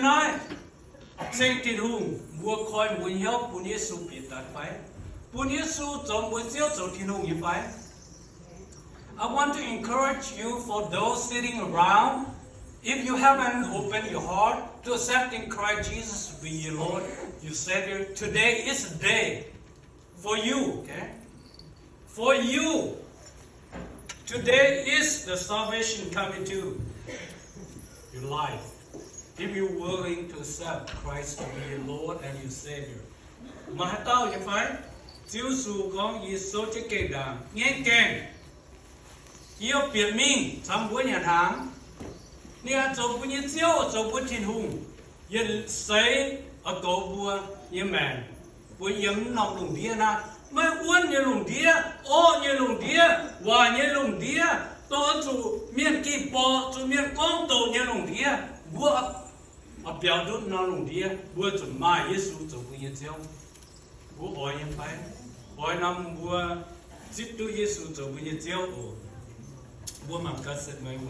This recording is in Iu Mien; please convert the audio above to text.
naaiv ceng Tin-Hungh, mbuo koi mbuo nyei hnyouv bun Yesu bieqc daaih fai? Bun Yesu zoux mbuo Ziouv, zoux Tin-Hungh nyei fai? I want to encourage you, for those sitting around, if you haven't opened your heart to accepting Christ Jesus to be your Lord, your Savior, today is the day for you, okay? For you, today is the salvation coming to your life. If you're willing to accept Christ to be your Lord and your Savior. Maaih haaix dauh nyei fai? Ziouv Yesu gorngv, yie souv jienv gengh ndaangc, ngaengc gaengh, yie bieqc mingh camv wuov nyanc hnaangx. Ninh haih zoux mbuo nyei Ziouv, zoux mbuo Tin-Hungh, yietc seix oix goux mbuo nyei maengc, mbuo yiem norm lungh ndiev naaiv, maiv wuonv nyei lungh ndiev, orqv nyei lungh ndiev, waaic nyei lungh ndiev, dorh zuqc mienh gih borqc, zuqc mienh gorngv doqc nyei lungh ndiev, mbuo oix biaux ndutv norm lungh ndiev, mbuo zuqc maaih Yesu zoux mbuo nyei Ziouv. Mbuo oix nyei fai? Oix nor, mbuo zipv duqv Yesu zoux mbuo nyei Ziouv oc. Mbuo mangc gaax setv mueiz waac.